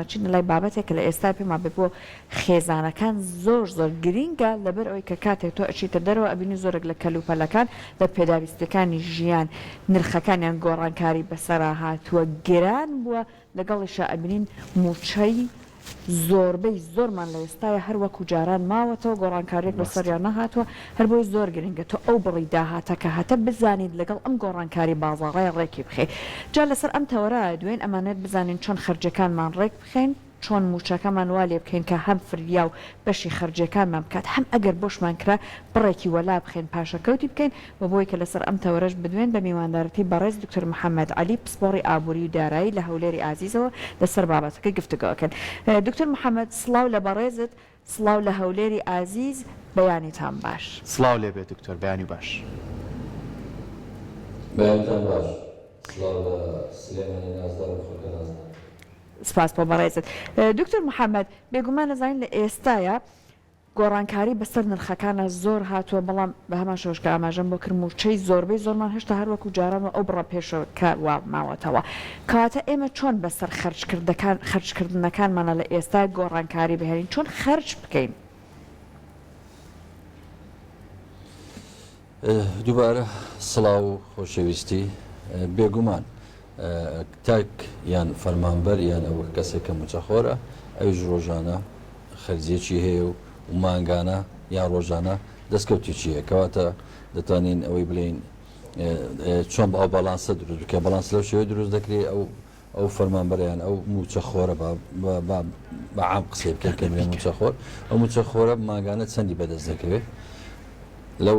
ئەچینە لای بابەتێک کە لە ئێستا پێمان بێ بۆ خێزانەکان زۆر زۆر گرینگە لەبەر ئەوەی کە کاتێک تۆ ئەچیتە دەرەوە ئەبینی زۆرێک لە کەلوپەلەکان لە پێداویستیەکانی ژیان نرخەکانیان گۆڕانکاری بەسەرا هاتووە گران بووە لەگەڵیشا ئەبینین موچەی زۆربەی زۆرمان لە ئێستایا هەر وەکو جاران ماوەتەوە گۆڕانکاریەک بەسەریا نەهاتووە هەر بۆیە زۆر گرنگە تۆ ئەو بڕی داهاتە کە هەتە بزانیت لەگەڵ ئەم گۆڕانکاری بازاڕەیا ڕێکی بخەی جا لەسەر ئەم تەوەرە دوێن ئەمانەوێت بزانین چۆن خەرجیەکانمان ڕێک بخەین چۆن موچەکەمان وا لێ بکەین کە هەم فریا و بەشی خەرجیەکانمان بکات هەم ئەگەر بۆشمان کرا بڕێکی وەلا بخەین پاشەکەوتی بکەین وە بۆی کە لەسەر ئەم تەوەرەش بدوێن بە میواندارەتی بەڕێز دکتۆر محمد عەلی پسپۆڕی ئابوری و دارایی لە هەولێری ئازیزەوە لەسەر بابەتەکە گفتوگۆ ئەکەن دکتۆر محمد سڵاو لە بەڕێزت سڵاو لە هەولێری ئازیز بەیانیتان باش. سڵاو لێ بێت دکتۆر بەیانی باش. بەیانتان باش سڵاو لە سلێمانی نازدار و خەڵکە نازدار. سپاس بۆ بەڕێزت دکتۆر محمد بێگومان ئەزانین لە ئێستایا گۆڕانکاری بەسەر نرخەکانا زۆر هاتووە، بەڵام بەهەمان شێوەش کە ئاماژەم بۆ کرد مووچەی زۆربەی زۆرمان هێشتا هەر وەکو جاران و ئەو بڕە پێشەکە وا ماوەتەوە. کەواتە ئێمە چۆن بەسەر خەرجکردەکان خەرجکردنەکانمانا لە ئێستا گۆڕانکاری بهێنین، چۆن خەرج بکەین؟ دووبارە سڵاو و خۆشەویستی. بێگومان تاک یان فەرمانبەر یان ئەو کەسێک کە مووچەخۆرە ئەویش ڕۆژانە خەرجیەکی هەیە و مانگانە یان ڕۆژانە دەستکەوتێکی هەیە کەواتە دەتوانین ئەوەی بڵێین چۆن ئەو باڵانسە دروست بکە باڵانس لەو شێوەیە دروست دەکرێت ئەو ئەو فەرمانبەرە یان ئەو مووچەخۆرە با با بە عام قسەی بکەین کە بڵێ مووچەخۆر ئەو مووچەخۆرە مانگانە چەندی بەدەست دەکەوێت لەو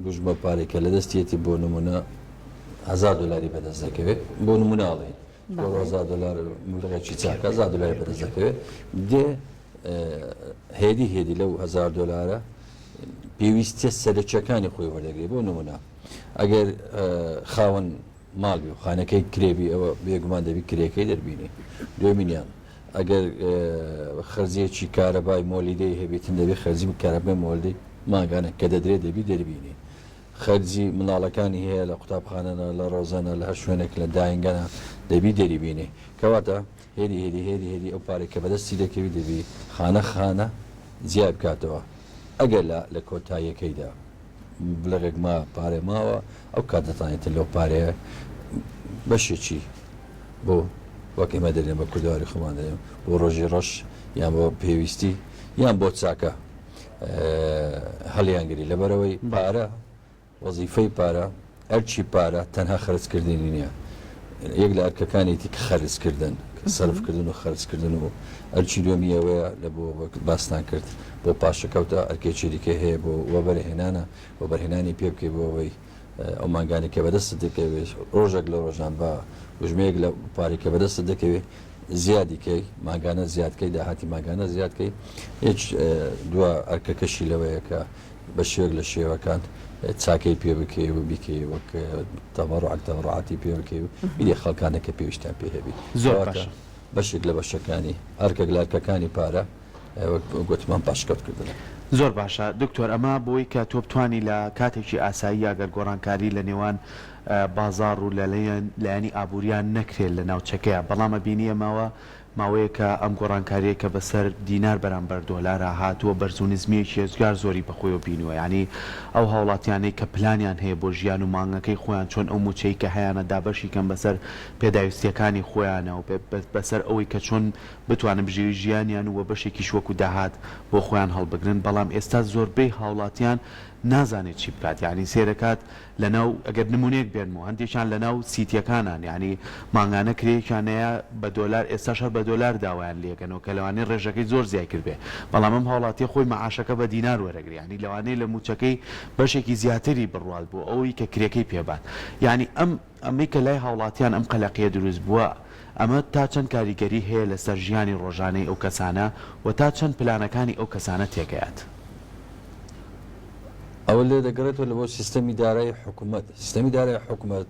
گوژمە پارەی کە لە دەستیەتی بۆ نمونە هزار دلاری بەدەست دەکەوێت بۆ نموناڵی هزار دلار مبلغێکی چاکە هزار دلاری بەدەست دەکەوێت دێ هێدی هێدی لەو هزار دلارە پێویستە سەرەکیەکانی خۆی وەردەگرێت بۆ نمونە ئەگەر خاوەن ماڵ بی و خانەکەی کرێ بی ئەوە بێگومان دەبی کرێکەی دەربینی دوێمینیان ئەگەر خەرجیەکی کارەبای مۆلیدەی هەبیتن دەبی خەرجی کارەبای مۆلدەی مانگانە کە دەدرێ دەبی دەربینی خەرجی مناڵەکانی هەیە لە قوتابخانەنە لە ڕۆزەنە لە هەر شوێنێک لە داینگەنە دەبی دەریبینی کەواتە هێدی هێدی هێدی هێدی ئەو پارەی کە بەدەستی دەکەوی دەبی خانە خانە جیای بکاتەوە ئەگەر لە لە کۆتاییەکەیدا بلغێک ما پارە ماوە ئەو کات دەتوانێتن لەو پارەیە بەشێکی بۆ وەک ئێمە دەرێن بە کوردەواری خۆمان دەرێن بۆ ڕۆژی ڕەش یان بۆ پێویستی یان بۆ چاکە هەڵیانگری لەبەرەوەی پارە وەزیفەی پارە، ئەرکی پارە تەنها خەرج کردنی نیە، یەک لە ئەرکەکانیەتی کە خەرج کردن، سەرف کردن و خەرج کردن و ئەرکی دووەمی ئەوەیە لە بۆ وەک باستان کرد بۆ پاشەکەوتە، ئەرکێکی دیکەی هەیە بۆ وەبەرهێنانە، وەبەرهێنانی پێ بکەی بۆ ئەوەی ئەو مانگانەی کە بەدەستت دەکەوێت ڕۆژێک لە ڕۆژان بە وژمەیەک لە پارەی کە بەدەستت دەکەوێت زیادی کەی، مانگانە زیاد کەی، داهاتی مانگانە زیاد کەی، یەک دوا ئەرکەکەشی لەوەیە کە بە شێوەک لە شێوەکان چاکەی پێ بکەی و بیکەی وەک تەبەڕوعەک تەبەڕوعاتی پێ بکەی و بیدەی خەڵکانێک کە پێویستیان پێ هەبی. زۆر باشە. بەشێک لە بەشەکانی ئەرکێک لە ئەرکەکانی پارە وەک گوتمان پاشکەوت کردنە. زۆر باشە دکتۆر ئەمە بۆی کە تۆ بتوانی لە کاتێکی ئاساییا گەر گۆڕانکاری لە نێوان بازاڕ و لە لایەنی ئابووریا نەکرێت لە ناوچەکەیا بەڵام ئەبینی ئەمەوە ماوەیەکە ئەم گۆڕانکارییەی کە بەسەر دینار بەرامبەر دۆلارا هاتووە بەرز و نزمییەکی ئێجگار زۆری بەخۆیەوە بینیوە یانی ئەو هاوڵاتیانەی کە پلانیان هەیە بۆ ژیان و مانگەکەی خۆیان چۆن ئەو موچەی کە هەیانە دابەشی کەن بەسەر پێداویستییەکانی خۆیانە و بەسەر ئەوەی کە چۆن بتوانن بژێوی ژیانیان و بەشێکیش وەکو داهات بۆ خۆیان هەڵبگرن بەڵام ئێستا زۆربەی هاوڵاتیان نازانێت چی بکات یانی سەیرەکات لەناو ئەگەر نمونەیەک بێنمەوە هەندێکیان لەناو سیتیەکانان یانی مانگانە کرێیەکیان هەیە بە دۆلار ئێستاش هەر بە دۆلار داوایان لێکەنەوە کە لەوانەیە ڕێژەکەی زۆر زیای کردبێ بەڵام ئەم هاوڵاتیە خۆی مەعاشەکە بە دینار وەرەگرێ یانی لەوانەیە لە موچەکەی بەشێکی زیاتری بڕوات بۆ ئەوەی کە کرێکەی پێ بات یانی ئەم ئەمەی کە لای هاوڵاتیان ئەم قەلەقیە دروست بووە ئەمە تا چەند کاریگەری هەیە لەسەر ژیانی ڕۆژانەی ئەو کەسانە و تا چەند پلانەکانی ئەو کەسانە تێکەیات؟ ئەوە لێ دەگەڕێتەوە لە بۆ سیستەمی دارایی حکومەت، سیستەمی دارایی حکومەت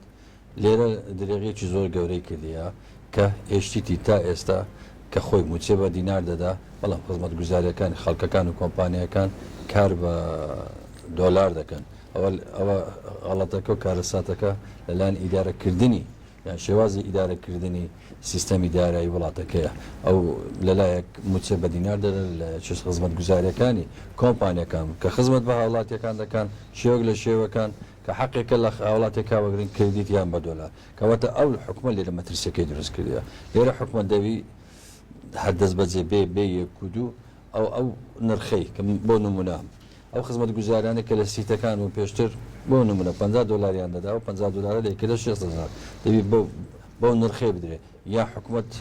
لێرە درێغیەکی زۆر گەورەی کردیە کە هێشتیتی تا ئێستا کە خۆی موچە بە دینار دەدا بەڵام خزمەتگوزاریەکانی خەڵکەکان و کۆمپانیاکان کار بە دۆلار دەکەن ئەوە ئەوە غەڵەتەکە و کارەساتەکە لەلایەن ئیدارەکردنی. یان شێوازی ئیدارەکردنی سیستەمی دارایی وڵاتەکەیە. ئەو لەلایەک مووچە بە دینار دەدەن، لەلایەکیش خزمەتگوزارییەکانی کۆمپانیاکان کە خزمەت بە هاوڵاتییەکان دەکەن، شێوەک لە شێوەکان کە حەقێکە لە هاوڵاتییەکان وەگرن کردیت یان بە دۆلار. کەواتە ئەو حکومەت لێرە مەترسییەکەی دروست کردووە. لێرە حکومەت دەبی هەر دەستبەجێ بێ بێ یەک و دوو ئەو ئەو نرخەی کە بۆ نموونە ئەو خزمەتگوزاریانەی کە لە سیتەکان بوون پێشتر بۆ نموونە 50 دۆلاریان دەدا ئەو 50 دۆلارە دەیکردە 6 هەزار دەبی بەو بەو نرخەی بدرێ یا حکومەت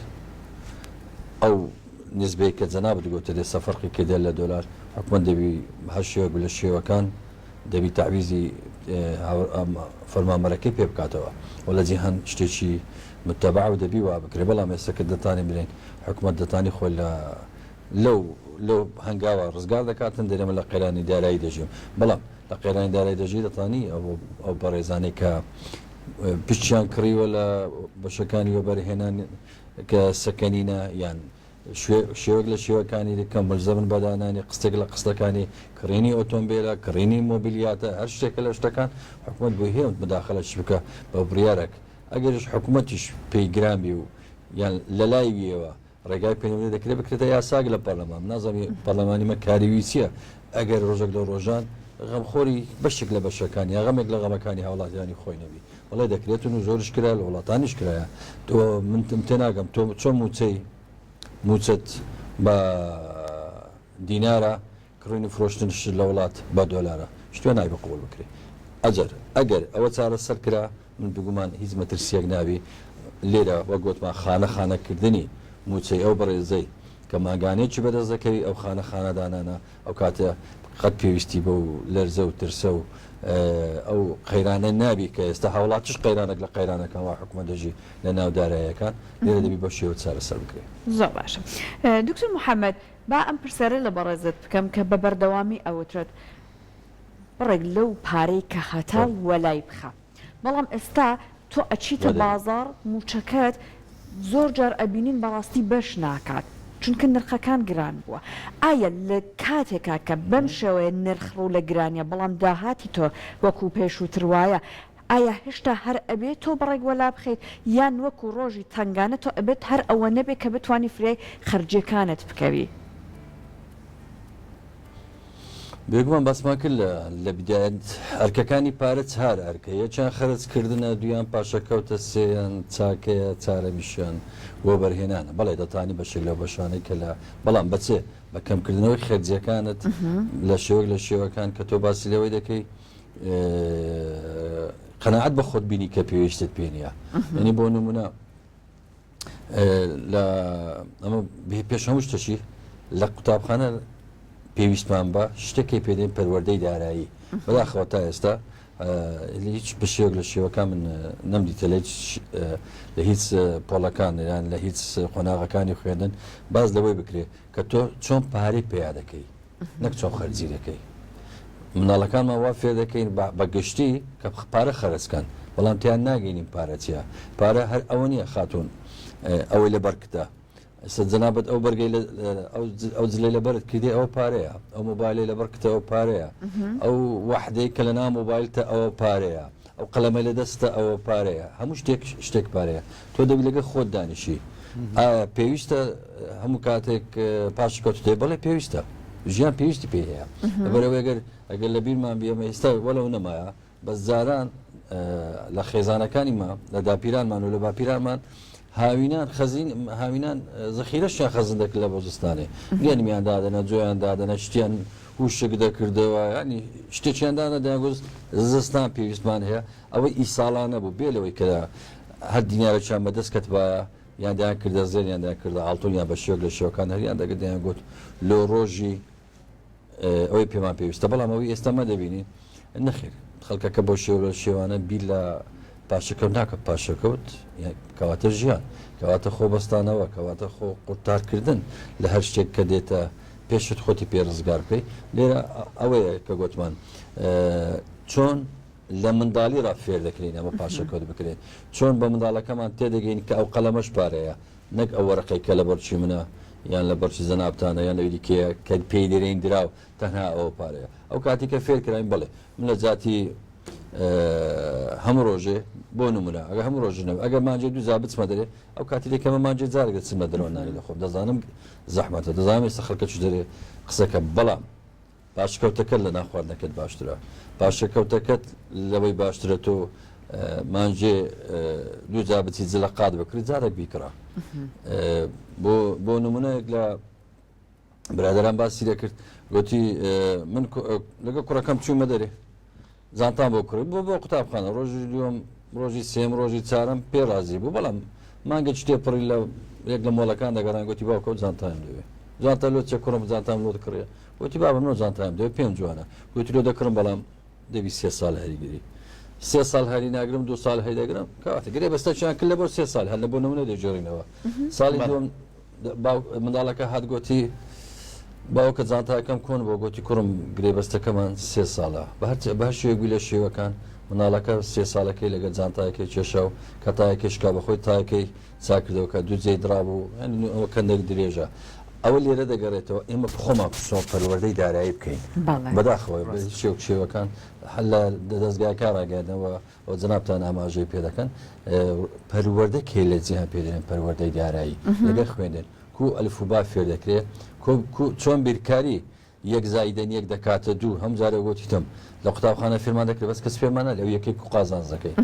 ئەو نسبەی کە جەنابت گوتت ئێستا فەرقی کردە لە دۆلار حکومەت دەبی هەر شێوەک لە شێوەکان دەبی تەعویزی فەرمانبەرەکەی پێ بکاتەوە و لە جیهان شتێکی متەبع و دەبی وا بکرێ بەڵام ئێستا کە دەتانی بلێن حکومەت دەتانی خۆی لە لەو لەو هەنگاوە ڕزگار دەکاتن دەرێ من لە قەیرانی دارایی دەژیم بەڵام لە قەیرانی دارایی دەژی دەتانی ئەو ئەو بەڕێزانەی کە پشتیان کڕیوە لە بەشەکانی وەبەرهێنان کە سەکەنینە یان شێوەک لە شێوەکانی دیکە ملزەمن بە دانانی قستێک لە قستەکانی کڕینی ئۆتۆمبێلە کڕینی مۆبیلیاتە هەر شتێکە لە شتەکان حکومەت بۆی هەیە مداخلەش بکە بە بڕیارێک ئەگەریش حکومەتیش پێی گران بی و یان لەلای ویەوە ڕێگای پێ نەبێت دەکرێت بکرێتە یاساک لە پەرلەمان. نازانم پەرلەمانی مە کاری وی چییە؟ ئەگەر ڕۆژێک لە ڕۆژان غەمخۆری بەشێک لە بەشەکان یا غەمێک لە غەمەکانی هاوڵاتیانی خۆی نەبی. بەڵێ دەکرێتن و زۆریش کرایە لە وڵاتانیش کرایە. تۆ من تێناگەم تۆ چۆن مووچەی مووچەت بە دینارە کڕین و فرۆشتن شت لە وڵات بە دۆلارە شتێ نابێ قبوڵ بکرێ ئەجەر ئەگەر ئەوە چارەسەر کرا من بگومان هیچ مەترسیەک نابی لێرە وەک گۆتمان خانە خانە کردنی موچەی ئەو بەڕێزەی کە مانگانەیەکی بەدەست دەکەوی ئەو خانە خانە دانانە ئەو کاتە قەت پێویستی بەو لەرزە و ترسە و ئەو قەیرانە نابی کە ئێستا هاوڵاتیش قەیرانێک لە قەیرانەکان وا حکومەت دەژی لە ناو دارایەکان لێرە دەبی بەو شێوە چارەسەر بکرێ. زۆر باشە دکتۆر محمد با ئەم پرسیارە لە بەڕێزت بکەم کە بە بەردەوامی ئەوترێت بڕێک لەو پارەی کە هەتە وەلای بخە بەڵام ئێستا تۆ ئەچیتە بازاڕ موچەکەت زۆر جار ئەبینین بەڕاستی بەش ناکات چونکە نرخەکان گران بووە ئایا لە کاتێکا کە بەم شێوەیە نرخ ڕوو لە گرانیە بەڵام داهاتی تۆ وەکو پێشووتر وایە ئایا هێشتا هەر ئەبێ تۆ بڕێک وەلا بخەیت یان وەکو ڕۆژی تەنگانە تۆ ئەبێت هەر ئەوە نەبێ کە بتوانی فریای خەرجیەکانت بکەوی؟ بێگومان باسمان کرد لە لە بدایەت ئەرکەکانی پارە چهار ئەرکە یەکیان خەرج کردنە دویان پاشەکەوتە سێیان چاکەیە چارەمیشیان وەبەرهێنانە بەڵێ دەتانی بەشێک لەو بەشانەی کە لە بەڵام بەچێ بە کەمکردنەوەی خەرجیەکانت لە شێوەک لە شێوەکان کە تۆ باسی لەوەی دەکەی قەناعەت بە خۆت بینی کە پێویستت پێ نییە یعنی بۆ نمونە لە ئەمە پێش هەموو شتەشی لە قوتابخانە پێویستمان بە شتێکی پێدەین پەروەردەی دارایی بەداخەوە تا ئێستا هیچ بەشێک لە شێوەکان من نەمدیتە لە لە هیچ پۆڵەکان یان لە هیچ قۆناغەکانی خوێندن باز لەوەی بکرێت کە تۆ چۆن پارەی پیا دەکەی نەک چۆن خەرجی دەکەی. منداڵەکانمان وا فێر دەکەین بە گشتی کە پارە خەرج کەن، بەڵام تێیان ناگەینین پارە چییە. پارە هەر ئەوە نییە خاتوون ئەوەی لە بەرگتە. ئێستا جەنابت ئەو بەرگەی ئەو جلەی لە بەرت کردی ئەوە پارەیە، ئەو مۆبایلەی لە بەرگتە ئەوە پارەیە، ئەو وەحدەی کە لە ناو مۆبایلتە ئەوە پارەیە، ئەو قەلەمەی لە دەستتە ئەوە پارەیە، هەموو شتێک شتێک پارەیە. تۆ دەبی لەگەڵ خۆت دانیشی. ئایا پێویستە هەموو کاتێک پاشەکەوتت هەیە؟ بەڵێ پێویستە. ژیان پێویستی پێی هەیە. لەبەرئەوەی ئەگەر ئەگەر لە بیرمان بی ئێمە ئێستا وەلەو نەمایە بەس جاران لە خێزانەکانی ما لە داپیرانمان و لە باپیرانمان هاوینان خەزین هاوینان زەخیرەشیان خەزن دەکرد لە بۆ زستانێ گەنمیان دادەنا جۆیان دادەنا شتیان وشک دەکردەوە ینی شتێکیان دانە دەیانگوت زستان پێویستمان هەیە ئەوەی ئی ساڵانە بوو بێ لەوەی کە هەر دینارێکیان بەدەست کەتبایە یان دەیان کردە زێر یان دەیان کردە ئاڵتون یان بە شێوەک لە شێوەکان هەریان دەگرت دەیان گوت لۆ ڕۆژی ئەوەی پێمان پێویستە بەڵام ئەوەی ئێستا مە دەبینین نەخێر خەڵکەکە بۆ شێوە شێوانە بیر لە پاشەکەوت ناکە پاشەکەوت کەواتە ژیان کەواتە خۆ بەستانەوە کەواتە خۆ قورتارکردن لە هەر شتێک کە دێتە پێشت خۆتی پێ ڕزگار بکەیت لێرە ئەوەیە کە گوتمان چۆن لە منداڵی ڕا فێر دەکرێین ئەمە پاشەکەوت بکرێت چۆن بە منداڵەکەمان تێدەگەین کە ئەو قەلەمەش پارەیە نەک ئەو وەرەقەی کە لە بەرچی منە یان لە بەرچی جەنابتانە یان لەوی دیکەیە کە پێی دەرێین دراو تەنها ئەوە پارەیە ئەو کاتی کە فێر کراین بەڵێ من لە جاتی. هەموو ڕۆژێ بۆ نمونە ئەگە هەموو ڕۆژ نەبێ ئەگەر مانجێ دوو جار بچمە دەرێ ئەو کاتی لێ کەمە مانجێ جارێک دەچمە دەرەوە نانی دەخۆم دەزانم زەحمەتە دەزانم ئێستا خەڵکە چ دەرێ قسەکە بەڵام پاشکەوتەکەت لە ناخواردنەکەت باشترە پاشەکەوتەکەت لەوەی باشترە تۆ مانجێ دوو جار بچی جلە قات بکری جارێک بیکڕە بۆ بۆ نمونەیەک لە برادران باسی دەکرد گوتی من لەگە کوڕەکەم چوومە دەرێ زانتان بۆ کوڕی بۆ بۆ قوتابخانە ڕۆژی دووەم ڕۆژی سێم ڕۆژی چارم پێ ڕازی بوو بەڵام مانگە شتێ پڕی لە یەک لە مۆڵەکان دەگەڕان گوتی باوکە و جانتایم دەوێ جانتا لۆ چێ کوڕم جانتام لۆ دکڕێ گوتی بابم نۆ جانتایم دەوێ پێم جوانە گوتی لۆ دەکڕم بەڵام دەبی سێ ساڵ هەریگری سێ ساڵ هەری ناگرم دو ساڵ هەی دەگرم کەواتە گرێ بەستەچیان کرد لە بۆ سێ ساڵ هەر لە بۆ نمونە دەگێڕینەوە ساڵی دووەم منداڵەکە هات گۆتی، باوکە جانتاکەم کۆن بووە، گۆتی کوڕم گرێبەستەکەمان سێ ساڵە، بە هەر شێوەیەک بوو لە شێوەکان، منداڵەکە سێ ساڵەکەی لەگەڵ جانتایەکەی کێشا و کە تایەکەی شکا بە خۆی تایەکەی چاک کردەوە کە دوو جێی دڕابوو، یانی ئەوە کەندێک درێژە. ئەوە لێرە دەگەڕێتەوە ئێمە خۆمان چۆن پەروەردەی دارایی بکەین. بەداخەوە بە شێوەک شێوەکان لە دەزگاکان ڕاگەیاندنەوە و جەنابتان ئاماژەی پێ دەکەن پەروەردە کێ لە جیهان پێ دەێن پەروەردەی دارایی لەگەر خوێندن کو ئەلفوبا فێر دەکرێ چۆن بیرکاری یەک زایدەن یەک دەکاتە دوو هەم جارێ گوتیتم لە قوتابخانە فێرمان دەکرێت بەس کەس فێرمان نالێ ئەو یەکەی کو قازانج دەکەین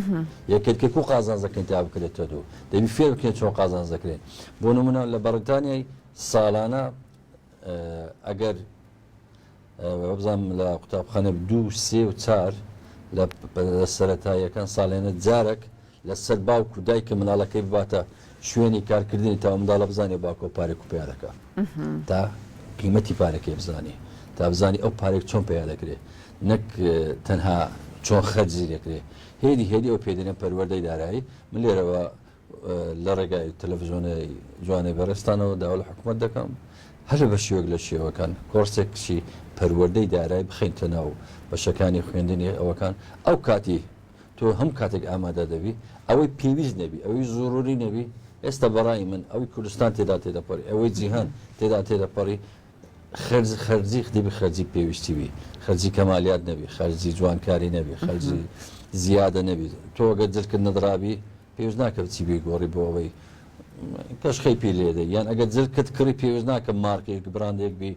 یەکێتکە کو قازانج دەکەین تا بکرێتە دوو دەبی فێر بکرێن چۆن قازانج دەکرێن بۆ نمونە لە بەڕیتانیای ساڵانە ئەگەر وابزانم لە قوتابخانە دوو سێ و چار لە سەرەتاییەکان ساڵێنە جارێک لەسەر باوک و دایکە مناڵەکەی بباتە شوێنی کارکردنی تا منداڵە بزانێ باوکە پارێک و پیا دەکا تا قیمەتی پارەکەی بزانێ تا بزانی ئەو پارێک چۆن پیا دەکرێت نەک تەنها چۆن خەرجی دەکرێت هێدی هێدی ئەو پێدێنە پەروەردەی دارایی من لێرەوە لە ڕێگای تەلەفزیۆنی جوانەی بەڕێزتانەوە داوا لە حکومەت دەکەم هەر بە شێوەیەک لە شێوەکان کۆرسێکشی پەروەردەی دارای بخەینتە ناو بەشەکانی خوێندنی ئەوەکان ئەو کاتی تۆ هەم کاتێک ئامادە دەبی ئەوەی پێویست نەبی ئەوەی زۆروری نەبی ئێستا بەڕای من ئەوی کوردستان تێدا تێدەپەڕی ئەوەی جیهان تێدا تێدەپەڕی خەرج خەرجی دەبی خەرجی پێویستی بی خەرجی کەمالیات نەبی خەرجی جوانکاری نەبی خەرجی زیادە نەبی تۆ گەر جلکت نەدرابی پێویست ناکە بچی بیگۆڕی بۆ ئەوەی کەشخەی پێ لێدەی یان ئەگەر جلکت کڕی پێویست ناکە مارکێک براندێک بی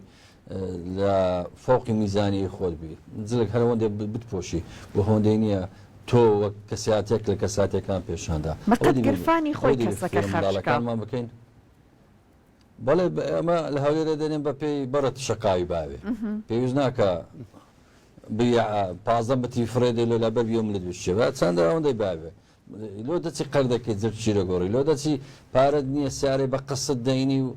لە فەوقی میزانی خۆت بی جلک هەر ئەوەندێ بتپۆشی بۆ هەوەندەی نییە تۆ وەک کەساتێک لە کەساتێکان پێشاندا بەقەد گرفانی خۆی کەسەکە خەرج کا. منداڵەکانمان بکەین بەڵێ ئەمە لە هەولێرە دەنێن بە پێی بەڕت شەقاوی باوێ پێویست ناکە 15 متری فڕێ دێ لۆ لەبەر بیۆ ملت بشچێ بە چەندە ئەوەندەی باوێ لۆ دەچی قەردەکەی جرچی دەگۆڕی لۆ دەچی پارەت نییە سیارەی بە قسط دەینی و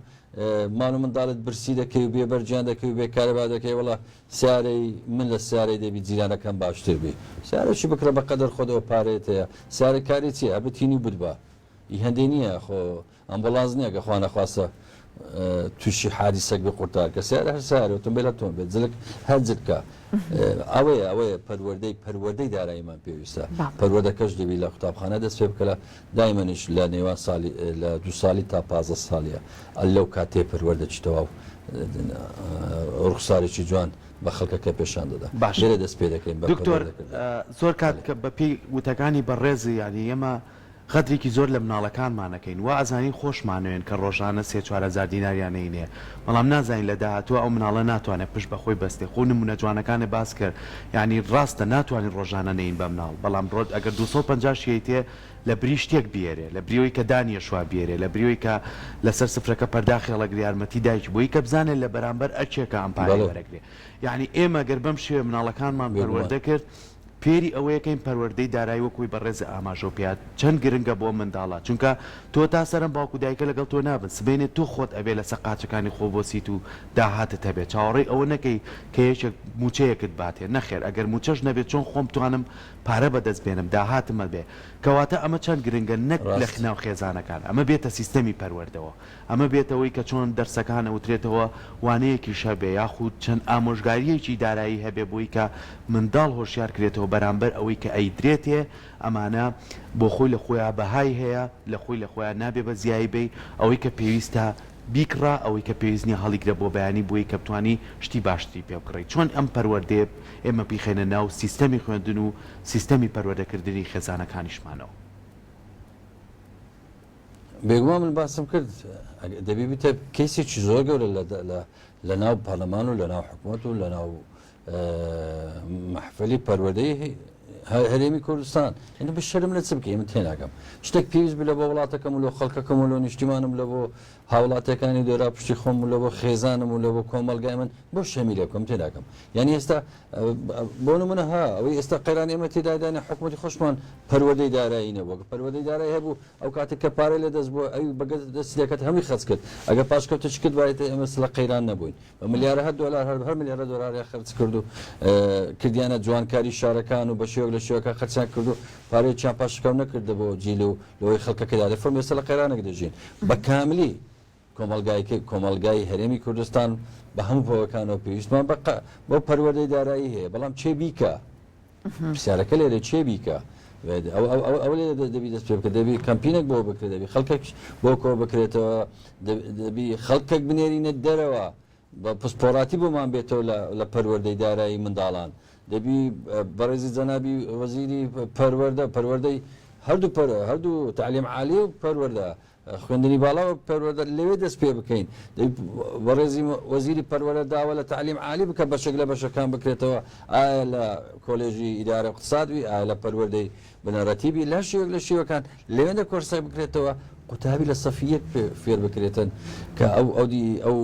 ماڵ و منداڵت برسی دەکەی و بێ بەرجیان دەکەی و بێ کارەبا دەکەی وەڵا سیارەی من لە سیارەی دەبی جیرانەکەم باشتر بی سیارەشی بکڕە بە قەدەر خۆت ئەو پارەیەت هەیە سیارە کاری چییە هەبتینی و بتبا ئی هەندێ نییە خۆ ئەمبوڵانس نییە کە خوا نەخواستە تووشی حادیسەک بێ قورتار کە سیارە هەر سیارە ئۆتۆمبیل هەر تۆمبیل جلک هەر جلکە ئەوەیە ئەوەیە پەروەردەی پەروەردەی داراییمان پێویستە پەروەردەکەش دەبی لە قوتابخانە دەست پێ بکە لە دایمەنیش لە نێوان ساڵی لە دوو ساڵی تا 15 ساڵیە لەو کاتێ پەروەردەکی تەواو ڕوخسارێکی جوان بە خەڵکەکە پێشان دەدا باش لێرە دەست پێ دەکەین بە دکتۆر پەروەردەکردن. زۆر کات کە بەپێی وتەکانی بەڕێزی یانی ئێمە غەدرێکی زۆر لە مناڵەکانمان ئەکەین وا ئەزانین خۆشمانەوێن کە ڕۆژانە سێ 4000 دیناریان ئەینێ بەڵام نازانین لە داهاتووا ئەو مناڵە ناتوانێ پشت بە خۆی بەستێ خۆ نمونە جوانەکانت باس کرد یانی ڕاستە ناتوانین ڕۆژانە نەین بە مناڵ بەڵام ڕۆ ئەگەر 250 شی ئەیتێ لە بری شتێک بیەرێ لە بری ئەوەی کە دانیەشوا بیەرێ لە بری ئەوەی کە لەسەر سفرەکە پەرداخێ هەڵەگرێ یارمەتی دایکی بۆی کە بزانێ لە بەرامبەر ئەرکێکە ئەم پارەی بەڵێ. وەرەگرێ یانی ئێمە گەر بەم شێوەیە مناڵەکانمان بێگومان. پەروەردە کرد فێری ئەوەیەکەین پەروەردەی دارایی وەک وەی بەڕێزت ئاماژەو پێات چەند گرنگە بۆ منداڵە چونکە تۆ تا سەرم باوک و دایکە لەگەڵ تۆ نابن سبەینێ تۆ خۆت ئەبێ لەسەر قاچەکانی خۆ بۆسیت و داهاتت هەبێ چاوەڕێی ئەوە نەکەی کە یەکێک موچەیەکت باتێ نەخێر ئەگەر موچەش نەبێ چۆن خۆم بتوانم پارە بەدەست بێنم داهاتم هەبێ کەواتە ئەمە چەند گرنگە نەک لە ڕاست. ناو خێزانەکان ئەمە بێتە سیستەمی پەروەردەوە. ئەمە بێتەوەی کە چۆن دەرسەکان ئەوترێتەوە وانەیەکیش هەبێ یاخود چەند ئامۆژگاریەکی دارایی هەبێ بۆی کە منداڵ هۆشیار کرێتەوە بەرامبەر ئەوەی کە ئەیدرێتێ ئەمانە بۆ خۆی لە خۆیا بەهای هەیە لە خۆی لە خۆیا نابێ بە زیایی بەی ئەوەی کە پێویستە. بیکڕە، ئەوەی کە پێویست نیە هەڵیگرە بۆ بەیانی بۆی کە بتوانی شتی باشتری پێ بکڕی. چۆن ئەم پەروەردەیە ئێمە بیخەینە ناو سیستەمی خوێندن و سیستەمی پەروەردەکردنی خێزانەکانیشمانەوە؟ بێگومان من باسم کرد دەبی بیتە کەیسێکی زۆر گەورە لە ناو پەرلەمان و لە ناو حکوومەت و لە ناو مەحفلی پەروەردەی هەرێمی کوردستان یعنی بە شەرم لە چ بکەی من تێناگەم شتێک پێویست بێ لە بۆ وڵاتەکەم و لۆ خەڵکەکەم و لۆ نیشتیمانم لە بۆ هاوڵاتیەکانی دۆرا پشتی خۆم و لە بۆ خێزانم و لە بۆ کۆمەڵگای من بۆ شەمی لێ بکەم تێناگەم یعنی ئێستا بۆ نمونە ها ئەوەی ئێستا قەیران ئێمە تێدادانە حکوومەتی خۆشمان پەروەردەی دارایی نەبوو ئەگەر پەروەردەی دارایی هەبوو ئەو کاتێک کە پارەی لە دەست بوو ئەوی بەگەر دەستی دەکەت هەمووی خەرج کرد ئەگەر پاشکەوتێکی کرد وایە ئێمە لە قەیران نەبووین بە ملیارەها دۆلار هەر هەر ملیارە دۆلاریان خەرج کرد و کردیانە جوانکاری شارەکان و بە شێوەک لە شێوەکان خەرجیان کرد و پارەیەکیان پاشەکەوت نەکردە بۆ جیل و لەوەی خەڵکەکە دادێ فەرم ئێستا لە قەیرانێک دەژین بە کاملی کۆمەڵگای کۆمەڵگای هەرێمی کوردستان بە هەموو پەوەکانەوە پێویستمان بە بۆ پەروەردەی دارایی هەیە بەڵام چێ بیکە پرسیارەکە لێرە چێ بیکە ئەو لێرە دەبی دەست پێ بکە دەبی کەمپینێک بۆ بکرێت دەبی خەڵکێک بۆ کۆ بکرێتەوە دەبی خەڵکێک بنێرینە دەرەوە بە پسپۆراتی بۆمان بێتەوە لە پەروەردەی دارایی منداڵان دەبی بەڕێزی جەنابی وەزیری پەروەردە پەروەردەی هەردوو هەردوو تعلیم عالی و پەروەردە خوێندنی باڵا و پەروەردە لەوێ دەست پێ بکەین. دەی بەڕێزی وەزیری پەروەردە داوا لە تەعلیم عالی بکە بەشێک لە بەشەکان بکرێتەوە ئایا لە کۆلێژی ئیدارە و اقتصاد بی ئایا لە پەروەردەی بنەڕەتی بی لە هەر شێوەیەک لە شێوەکان لەوێندە کۆرسێک بکرێتەوە قوتابی لە سەفی یەک فێر بکرێتن کە ئەو ئەو دی ئەو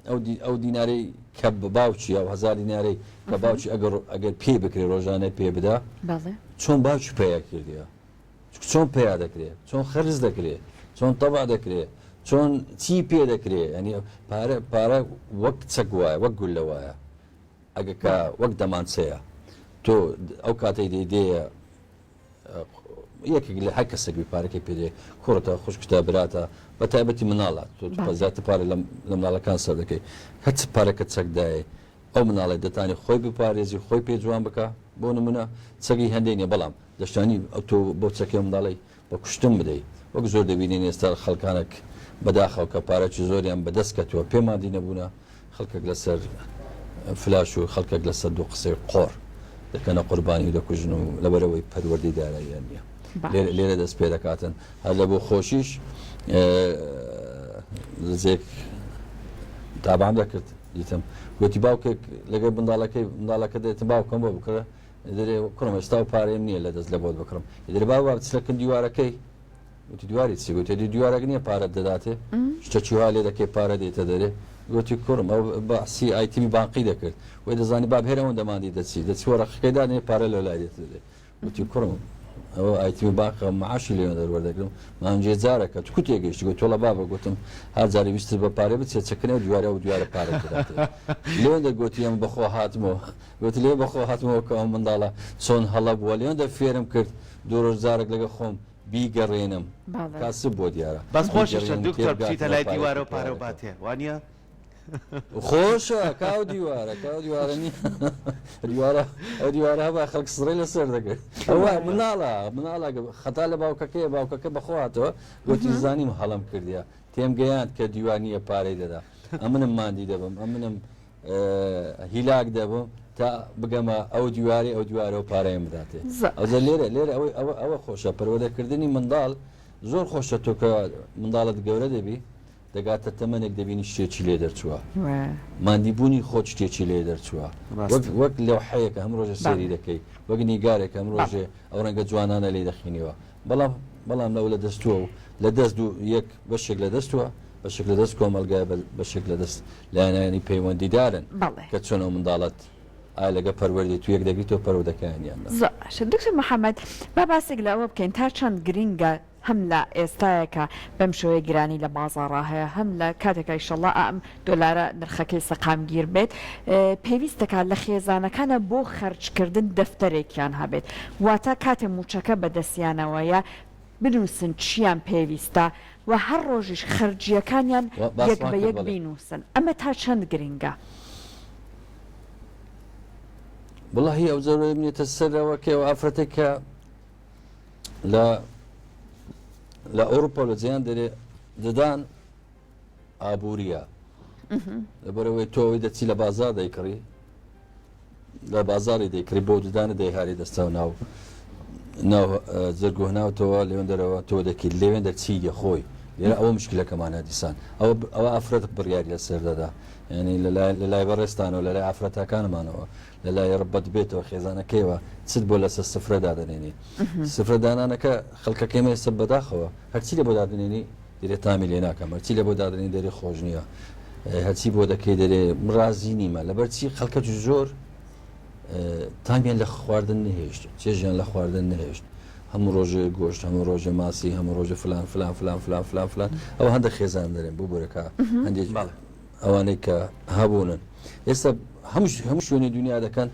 ئەو دی ئەو دینارەی کە باوکی ئەو هەزار دینارەی کە باوکی ئەگەر ئەگەر پێی بکرێ ڕۆژانە پێ بدا چۆن باوکی پەیا کردیە چۆن پەیا دەکرێ؟ چۆن خەرج دەکرێ؟ چۆن تەبع دەکرێ؟ چۆن چی پێ دەکرێ؟ یانی پارە پارە وەک چەک وایە، وەک گوللە وایە. ئەگە کە وەک دەمانچەیە تۆ ئەو کاتەی دێ دێیە یەکێک لە هەر کەسێک بی پارەکەی پێ دێ کوڕتە خوشکتە براتە بە تایبەتی مناڵە تۆ زیاتر پارە لە مناڵەکان سەر دەکەی هەرچ پارەکە چەکدایە ئەو مناڵەی دەتانی خۆی بپارێزی خۆی پێ جوان بکا بۆ نمونە چەکی هەندەی نیە بەڵام دەشتانی تۆ بەو چەکەی ئەو منداڵەی بە کوشتن بدەی وەک زۆر دەبینین ئێستا خەڵکانەک بەداخەوە کە پارەکی زۆریان بەدەست کەتووە پێ مادی نەبوونە خەڵکەک لەسەر فلاش و خەڵکەک لەسەر دوو قسەی قۆڕ دەکەنە قوربانی و دەکوژن و لەبەرەوەی پەروەردەی داراییان نییە لێرە دەست پێ دەکاتن هەر لە بۆ خۆشیش زێک تابعام دەکرد دیتم گوتی باوکێک لەگەر منداڵەکەی منداڵەکە دێتم باوکم بۆ بکڕە دەرێ کوڕم ئێستا و پارەیم نییە لە دەست لە بۆت بکڕم دەرێ بابا بچ لە کن دیوارەکەی گوتی دیواری چی گوتی دی دیوارەک نییە پارەت دەداتێ شتەکی وا لێ دەکەی پارە دێتە دەرێ گوتی کوڕم ئەو بەعسی ئایتمی بانقی دەکرد وی دەزانی باب هێر ئەوەندە ماندی دەچی دەچی وەرەقەکەی دانێ پارە لەو لای دێتە دەرێ گوتی کوڕم ئەوە ئایتمی بانقە معاشی لێ دەروەردەگرم مانگێ جارەکە تو کو تێگەیشتی گوتی وەڵا بابە گوتم هەر جارێ ویستت بە پارە بچێ چەکنێ و دیوارە ئەو دیوارە پارە دەداتێ لێوەندە گوتی ئەم بەخۆ هاتمەوە گوتی لێ بەخۆ هاتمەوە کە ئەم منداڵە چۆن هەڵە بووە لێوەندە فێرم کرد دوو ڕۆژ جارێک لەگە خۆم بیگەڕێنم کاسب بۆ دیارە بەس خۆشیشە دکتۆر بچیتە لای دیوارە و پارە و باتێ وانە؟ خۆشە کاو دیوارە کاو دیوارە نییە دیوارە ئەو دیوارە هەبا خەڵک سڕی لەسەر دەکرد ئەوە مناڵە مناڵە خەتا لە باوکەکەی باوکەکە بەخۆ هاتەوە گوتی زانیم هەڵم کردیە تێم گەیاند کە دیوار نییە پارەی دەدا ئەمنم ماندی دەبم ئەمنم هیلاک دەبم تا بگەمە ئەو دیواری ئەو دیوارەوە پارەیان بداتێ ئەوجا لێرە لێرە ئەوەی ئەوە ئەوە خۆشە پەروەردەکردنی منداڵ زۆر خۆشە تۆ کە منداڵت گەورە دەبی دەگاتە تەمەنێک دەبینی شتێکی لێ دەرچووە ماندیبوونی خۆت شتێکی لێ دەرچووە وەک وەک لەوحەیەکە هەم ڕۆژێ سەیری دەکەی وەک نیگارێک هەم ڕۆژێ ئەو ڕەنگە جوانانە لێ دەخینیوە بەڵام بەڵام لەو لە دەستووە و لە دەست و یەک بەشێک لە دەستووە بەشێک لە دەست کۆمەڵگای بەشێک لە دەست لایەنانی پەیوەندیدارن کە چۆن ئەو منداڵەت ئایا لەگە پەروەردەی تو یەک دەگریتەوە پەروەردەکەیان یان نا؟ زۆر باشە دکتۆر محمد با باسێک لە ئەوە بکەین تا چەند گرینگە هەم لە ئێستایە کە بەم شێوەیە گرانی لە بازاڕا هەیە هەم لە کاتێکا ئیشەڵا ئەم دۆلارە نرخەکەی سەقامگیر بێت پێویست دەکات لە خێزانەکانە بۆ خەرجکردن دەفتەرێکیان هەبێت واتە کاتێ موچەکە بەدەستیانەوەیە بنووسن چیان پێویستە و هەر ڕۆژیش خەرجییەکانیان یەک باسمان بە کرد یەک بەڵێ. بینووسن ئەمە تا چەند گرینگە؟ وەڵاهی ئەو جارەی بنێتە سەرەوە کە ئەو ئافرەتێک کە لە لە ئەوروپا و لە جیهان دەرێ ددان. ئابووریە لەبەرەوەی تۆ ئەوەی دەچی لە بازار دەیکڕی لە بازاری دەیکڕی بۆ ددانە دەیهاری دەستەوە ناو ناو جەرگ و هەناوتەوە لێوێن دەرەوە تۆ دەکەیت لێوێن دەرچی دەخۆی لێرە ئەوە مشکلەکەمانە دیسان ئەوە ئەوە ئافرەت بڕیاری لەسەر دەدا ینی لە لای بەڕێستانەوە لە لای ئافرەتەکانمانەوە لە لای ڕبەت بێتەوە خێزانەکەیەوە چت بۆ لەسەر سفرە دادەنێنی سفرە دانانەکە خەڵکەکەی مە ئێستا بەداخەوە هەرچی لە بۆ دادنێنی دەرێ تامی لێ ناکەم هەرچی لە بۆ دادنێنی دەرێ خۆش نییە هەرچی بۆ دەکەی دەرێ ڕازی نیمە لەبەر چی خەڵکە زۆر تامیان لە خواردن نەهێشت چێژیان لە خواردن نەهێشت هەموو ڕۆژێ گۆشت هەموو ڕۆژێ ماسی هەموو ڕۆژێ فلان فلان فلان فلان فلان فلان ئەوە هەندە خێزان دەرێن ببورەکە هەندێک ئەوانەی کە هەبوونن ئێستا هەموو هەموو شوێنی دنیا دەکەن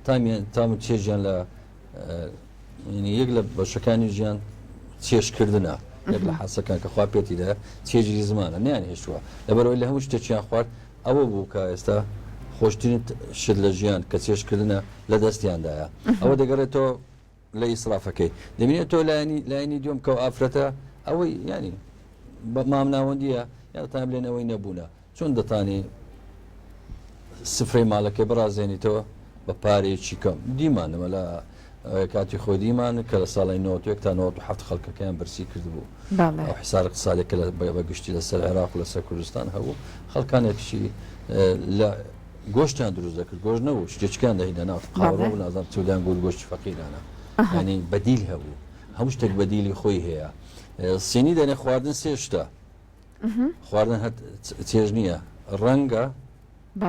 تامیان تام و چێژیان لە یەک لە بەشەکانی ژیان چێژکردنە یەک لە حەسەکان کە خوا پێتی دە چێژی زمانە نیان هێشتووە لەبەرەوەی لە هەموو شتێکیان خوارد ئەوە بوو کە ئێستا خۆشترین شت لە ژیان کە چێژکردنە لە دەستیاندایە ئەوە دەگەڕێتەوە لە ئیسرافەکەی دەبینێت تۆ لایەنی لایەنی دوم کە ئافرەتە ئەوەی ینی بە مامناوەندیە یا تام لێنەوەی نەبوونە چۆن دەتانی سفرەی ماڵەکەی بڕازێنیتەوە بە پارەیەکی کەم دیمانەوە لە کاتی خۆی دیمان کە لە ساڵی 91 تا 97 خەڵکەکەیان برسی کردبوو ئەو حسار اقتصادێک کە بە گشتی لەسەر عێراق و لەسەر کوردستان هەبوو خەڵکانێکشی لە گۆشتیان دروست دەکرد گۆشت نەبوو شتێکیان دەهینا ناو قاوە و نازانم چۆلیان گۆشت گۆشتی فەقیرانە ینی بەدیل هەبوو هەموو شتێک بەدیلی خۆی هەیە سینی دەنێ خواردن سێ شتە خواردن هەر چێژ نییە ڕەنگە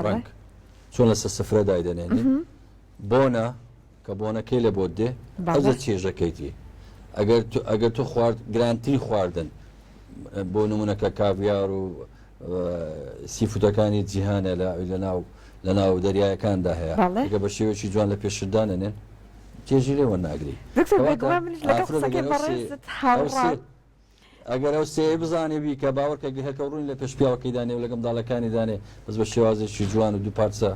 ڕەنگ چۆن لەسەر سفرە دایدەنێنی بۆنە کە بۆنەکەی لە بۆت دێ ئەوجە چێژەکەیتی ئەگەر ئەگەر تۆ خوارد گرانترین خواردن بۆ نمونەکە کاڤیار و سیفوتەکانی جیهانە لە لە ناو لە ناو دەریایەکاندا هەیە ئەگە بە شێوەیەکی جوان لە پێشتدانەنێن چێژی لێوە ناگری دکتۆر بێگومان منیش لەگەڵ قسەکەی بەڕێزت هاوڕام. ئەگەر ئەو سێیەی بزانێ بیکا باوەڕکە گهکە ڕوونی لە پێش پیاوەکەی دانێ و لەگە منداڵەکانی دانێ بەس بە شێوازێکی جوان و دوو پارچە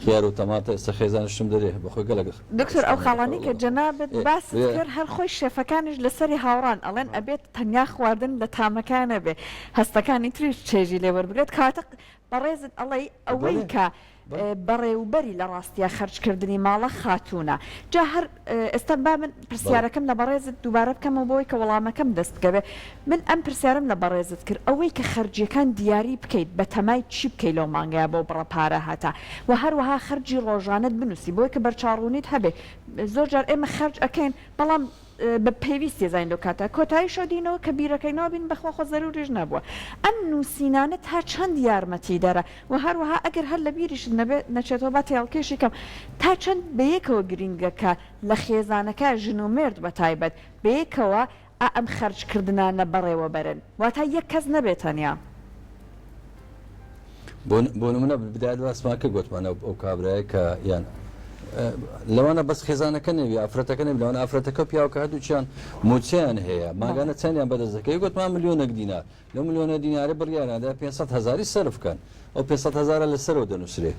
خیار و تەماتە ئێستا خێزانیشم دەرێ بەخۆی گەلەک دکتۆر ئەو شتانە خاڵانەی کە دەکا جەنابت ئێ باست ئێ. کرد هەر خۆی شێفەکانیش لەسەری هاوڕان ئەڵێن ئەبێت تەنیا خواردن لە تامەکە نەبێ هەستەکانی تریش چێژی لێ وەربگرێت کەواتە بەڕێزت ئەڵێی ئەوەی بەڵێ کە بەڵێ. بەڕێوبەری لە ڕاستیا خەرج کردنی ماڵە خاتوونە. جا هەر ئێستا با من بەڵێ. پرسیارەکەم لە بەڕێزت دووبارە بکەمەوە بۆوەی کە وەڵامەکەم دەست بکەوێ. من ئەم پرسیارەم لە بەڕێزت کرد ئەوەی کە خەرجیەکان دیاری بکەیت بە تەمای چی بکەی لەو مانگەیا بەو بڕە پارە هەتا وە هەروەها خەرجی ڕۆژانەت بنووسی بۆی کە بەرچاوڕوونیت هەبێ زۆر جار ئێمە خەرج ئەکەین بەڵام بە پێویستی ئەزانین لەو کاتە کۆتایی شەو دینەوە کە بیرەکەینەوە بین بەخوا خۆ زەروریش نەبووە ئەم نووسینانە تا چەند یارمەتیدەرە وە هەروەها ئەگەر هەر لە بیریشت نەبێ نەچێتەوە با تێهەڵکێشی کەم تا چەند بەیەکەوە گرینگە کە لە خێزانەکە ژن و مێرد بە تایبەت بەیەکەوە ئا ئەم خەرج کردنانە بەڕێوە بەرن واتا یەک کەس نەبێ تەنیا. بۆ نمونە بدایەت باسمان کرد گۆتمان ئەو کابرایە کە یان لەوانە بەس خێزانەکە نەوی ئافرەتەکە نەبی لەوانە ئافرەتەکە پیاوکە هەردووچیان موچەیان هەیە ماگانە چەندیان بەدەست دەکەوێت گوتمان ملیۆنێک دینار لەو ملیۆنە دینارە بڕیاریاندا 500 هەزاری سەرف بکەن ئەو 500 هەزارە لەسەرەوە دەنووسرێ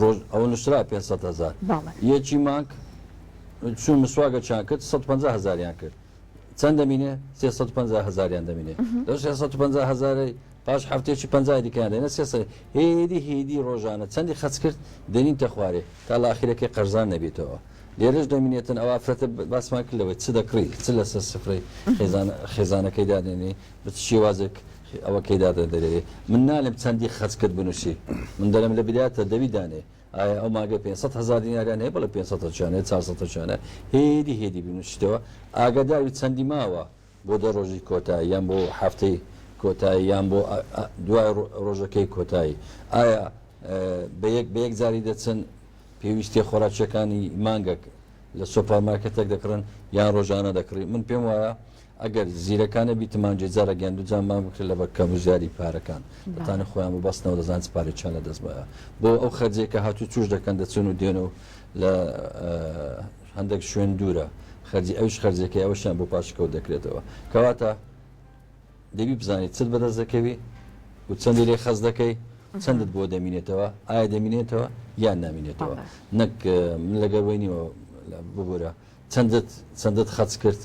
ڕۆژ ئەوە نووسرا 500 هەزار یەکی مانگ چون مسواگە چیان کرد 150 هەزاریان کرد چەند دەمینێ؟ 350 هەزاریان دەمینێ لەو 350 هەزارەی پاش هەفتەیەکی پەنجای دیکەیان دێنە سێ هێدی هێدی ڕۆژانە چەندی خەرج کرد دێنینتە خوارێ تا لە ئاخیرەکەی قەرزان نەبیتەوە لێرەش دەمینێتن ئەو ئافرەتە باسمان کرد لەوەی چ دەکڕی چ لەسەر سفرەی خێزان خێزانەکەی دادێنی بە چ شێوازێک ئەوەکەی دادەدەرێ من نالێم چەندی خەرج کرد بنووسی من دەڵێم لە بدایەتە دەبی دانێ ئایا ئەو مانگە 500 هەزار دیناریان هەیە بەڵێ 500 هەزاریان هەیە 400 هەزاریان هەیە هێدی هێدی بنووسیتەوە ئاگاداری چەندی ماوە بۆ دە ڕۆژی کۆتایی یان بۆ هەفتەی کۆتایی یان بۆ دوای ڕۆژەکەی کۆتایی ئایا بە یەک بە یەک جاری دەچن پێویستیە خۆراکیەکانی مانگەک لە سۆپەرمارکێتێک دەکڕن یان ڕۆژانە دەکڕی من پێم وایە ئەگەر زیرەکانە بیت مانگێ جارێک یان دوو جار مانگ بکرێت لەبەر کەم و زیادی پارەکان دەتانن خۆیان ببەستنەوە دەزان چ پارێکیان لە دەست مایە بۆ ئەو خەرجێک کە هاتوو چوش دەکەن دەچن و دێن و لە هەندێک شوێن دوورە خەرجی ئەویش خەرجەکەی ئەوەشیان بۆ پاشکەوت دەکرێتەوە کەواتە دەبی بزانیت چت بەدەست دەکەوی و چەندی لێ خەز دەکەی چەندت بۆ دەمینێتەوە ئایا دەمینێتەوە یان نامینێتەوە نەک من لەگەر وەی نیوە ببورە چەندت چەندت خەج کرد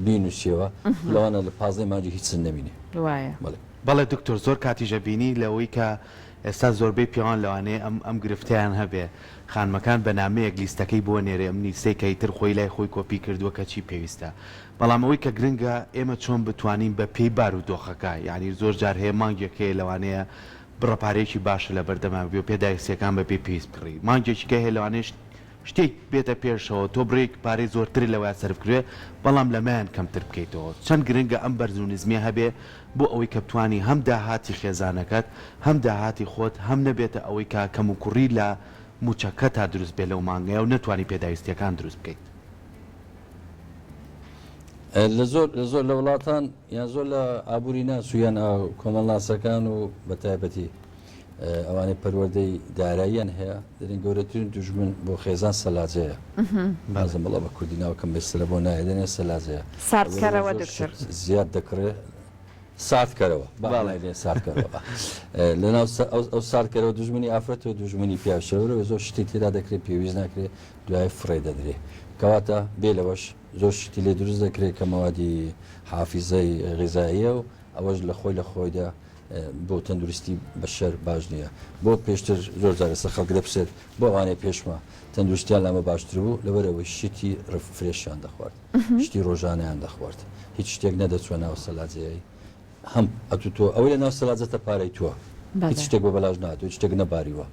بینوسیەوە لەوانە لە پازدەی مانگی هیچ نەمینێ وایە. بەڵێ. بەڵێ دکتۆر زۆر کاتیش ئەبینی لەوەی کە ئێستا زۆربەی پیاوان لەوانەیە ئەم ئەم گرفتەیان هەبێ خانمەکان بە نامەیەک لیستەکەی بۆ نێرێ ئەم لیستەی کە ئیتر خۆی لای خۆی کۆپی کردووە کە چی پێویستە بەڵام ئەوەی کە گرنگە ئێمە چۆن بتوانین بە پێی بارودۆخەکە یانی زۆر جار هەیە مانگێک هەیە لەوانەیە بڕە پارەیەکی باشە لەبەردەما بێ و پێداویستیەکان بە پێی پێویست بکڕی مانگێکی کە هەیە لەوانەیە شتێک بێتە پێشەوە تۆ بڕێک پارەی زۆرترت لەوەیا سەرف کردبێ بەڵام لەمەیان کەمتر بکەیتەوە چەند گرنگە ئەم بەرز و نزمیە هەبێ بۆ ئەوەی کە بتوانی هەم داهاتی خێزانەکەت هەم داهاتی خۆت هەم نەبێتە ئەوەی کە کەموکوڕی لە موچەکەتا دروست بێ لەو مانگەیا و نەتوانی پێداویستیەکان دروست بکەیت. لە زۆر لە زۆر لە وڵاتان یان زۆر لە ئابووری ناس و یان کۆمەڵناسەکان و بە تایبەتی ئەوانەی پەروەردەی داراییان هەیە دەرێن گەورەترین دوژمن بۆ خێزان سەلاجەیە بازم بەڵا بە کوردی ناوکەم بێستە لە بۆ نایە دەنێ سەلاجەیە ساردکەرەوە دکتۆر زیاد دەکڕێ ساردکەرەوە بەڵێ ساردکەرەوە لەناو ئەو ساردکەرەوە دوژمنی ئافرەت و دوژمنی پیاوشەوەرەوە زۆر شتی تێدا دەکرێت پێویست ناکرێت دوای فڕێ دەدرێ کەواتە بێ لەوەش زۆر شتی لێ دروست دەکرێت کە مەوادی حافیزەی غیزاییە و ئەوەش لە خۆی لە خۆیدا بۆ تەندروستی بەشەر باش نییە بۆ پێشتر زۆر جار ئێستا خەڵک دەپرسێت بۆ ئەوانەی پێشمە تەندروستیان لەمە باشتر بوو لەبەر ئەوەی شتی fresh یان دەخوارد شتی ڕۆژانەیان دەخوارد هیچ شتێک نەدەچوە ناو سەلاجەیە هەم ئەتو تۆ ئەوەی لە ناو سەلاجەتە پارەی تۆ هیچ شتێک بە بەلاش ناتوە هیچ شتێک نەباریوە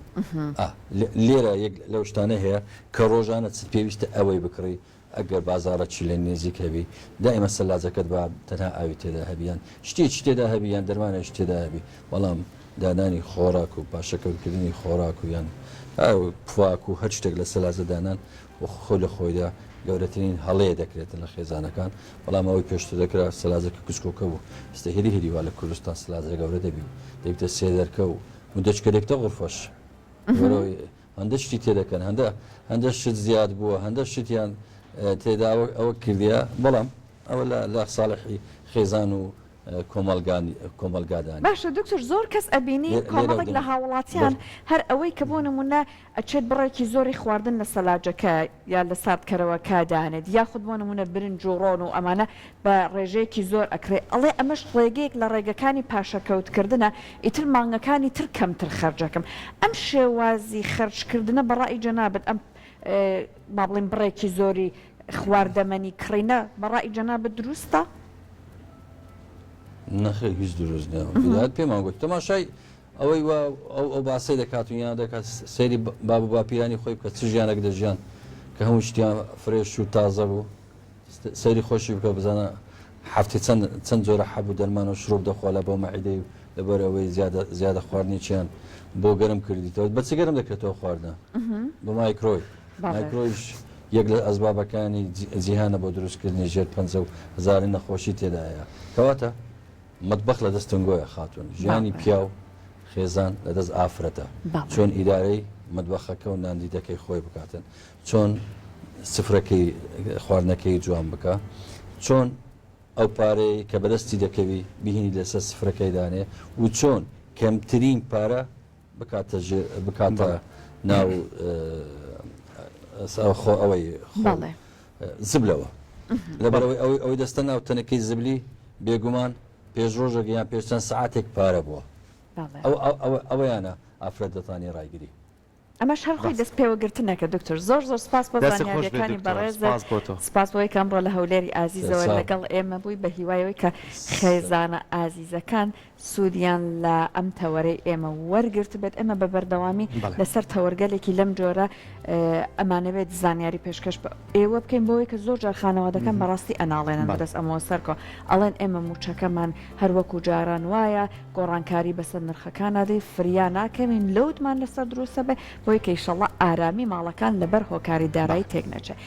لێرە یەک لەو شتانە هەیە کە ڕۆژانە چ پێویستە ئەوەی بکڕی ئەگەر بازاڕەکی لە نێزیک هەبی دائیمە سەلاجەکەت با تەنها ئاوی تێدا هەبی یان شتێکی تێدا هەبی یان دەرمانێکی تێدا هەبی بەڵام دانانی خۆراک و پاشەکەوتکردنی خۆراک و یان پواک و هەر شتێک لە سەلاجە دانان و خۆ لە خۆیدا گەورەترین هەڵەیە دەکرێتن لە خێزانەکان بەڵام ئەوەی پێشتر دەکرا سەلاجەکە گچکۆکە بوو ئێستا هێدی هێدی وا لە کوردستان سەلاجە گەورە دەبی و دەبیتە سێ دەرکە و مدەچکەرێکتە غرفەش هەندە شتی تێدەکەن هەندە هەندە شت زیاد بووە هەندە شتیان تێدا ئەوە کردیە بەڵام ئەوە لە ساڵحی خێزان و کۆمەڵگادان. باشە دکتۆر زۆر کەس ئەبینی کۆمەڵێک لە هاوڵاتیان هەر ئەوەی کە بۆ نمونە ئەچێت بڕێکی زۆری خواردن لە سەلاجەکە یا لە ساردکەرەوەکە دانێت یاخود بۆ نمونە برنج و ڕۆن و ئەمانە بە ڕێژەیەکی زۆر ئەکڕێ ئەڵێ ئەمەش ڕێگەیەک لە ڕێگەکانی پاشەکەوت کردنە ئیتر مانگەکانی تر کەمتر خەرجەکەم ئەم شێوازی خەرج کردنە بە ڕای جەنابت ئەم با بڵێین بڕێکی زۆری خواردەمەنی کڕینە بە ڕای جەنابت دروستە؟ نەخێر هیچ دروست نیە هیدایەت پێمان گوت تەماشای ئەوەی وا ئەو ئەو باسەی دەکات و یان دەکات سەیری باب و باپیرانی خۆی بکە چ ژیانێک دەژیان کە هەموو شتیان fresh و تازە بوو سەیری خۆشی بکە بزانە هەفتەی چەند چەند جۆرە حەب و دەرمان و شروب دەخوا لە بۆ مەعیدەی و لەبەر ئەوەی زیادە زیادە خواردنێکیان بۆ گەرم کردیتەوە بە چ گەرم دەکرێتەوە خواردنە بە مایکرۆی مایکرۆیش یەک لە ئەسبابەکانی جیهانە بۆ دروستکردنی ژێر پەنجە و هەزارین نەخۆشی تێدایە کەواتە مەتبەخ لە دەست تنگۆیە خاتوون ژیانی پیاو خێزان لە دەست ئافرەتە چۆن ئیدارەی مەتبەخەکە و ناندیدەکەی خۆی بکاتن چۆن سفرەکەی خواردنەکەی جوان بکا چۆن ئەو پارەی کە بەدەستی دەکەوی بهینی لەسەر سفرەکەی دانێ و چۆن کەمترین پارە بکاتە بکاتە ناو خۆ ئەوەی زبلەوە لەبەرەوەی ئەوەی ئەوەی دەستە ناو تەنەکەی زبلی بێگومان پێش ڕۆژێک یان پێش چەند سعاتێک پارە بووە ئەو ئەوەیانە ئافرەت دەتانی ڕایگری ئەمەش هەر خۆی دەست پێوەگرتنێکە دکتۆر زۆر زۆر سپاس بۆ دەستت خۆش بێت زانیاریەکانی دکتۆر بەڕێزت سپاس بۆ تۆ. سپاس بۆ ئەوەی کە ئەمڕۆ لە هەولێری ئازیزەوە ساغ لەگەڵ ئێمە بووی بە هیوای ئەوەی کە خێزانە ئازیزەکان سوودیان لە ئەم تەوەرەی ئێمە وەرگرتبێت ئێمە بە بەردەوامی بەڵێ. لەسەر تەوەرگەلێکی لەم جۆرە ئەمانەوێت زانیاری پێشکەش بە ئێوە بکەین بۆ ئەوەی کە زۆر جار خانەوادەکان بەڕاستی ئەناڵێنن بەڵێ. بەدەست ئەمەوە سەرکۆ ئەڵێن ئێمە مووچەکەمان هەر وەکو جاران وایە گۆڕانکاری بەسەر نرخەکانا دێ فریا ناکەوین load مان لەسەر دروستە بێ بۆی کە ئیشەڵا ئارامی ماڵەکان لەبەر هۆکاری دارایی تێک نەچێ.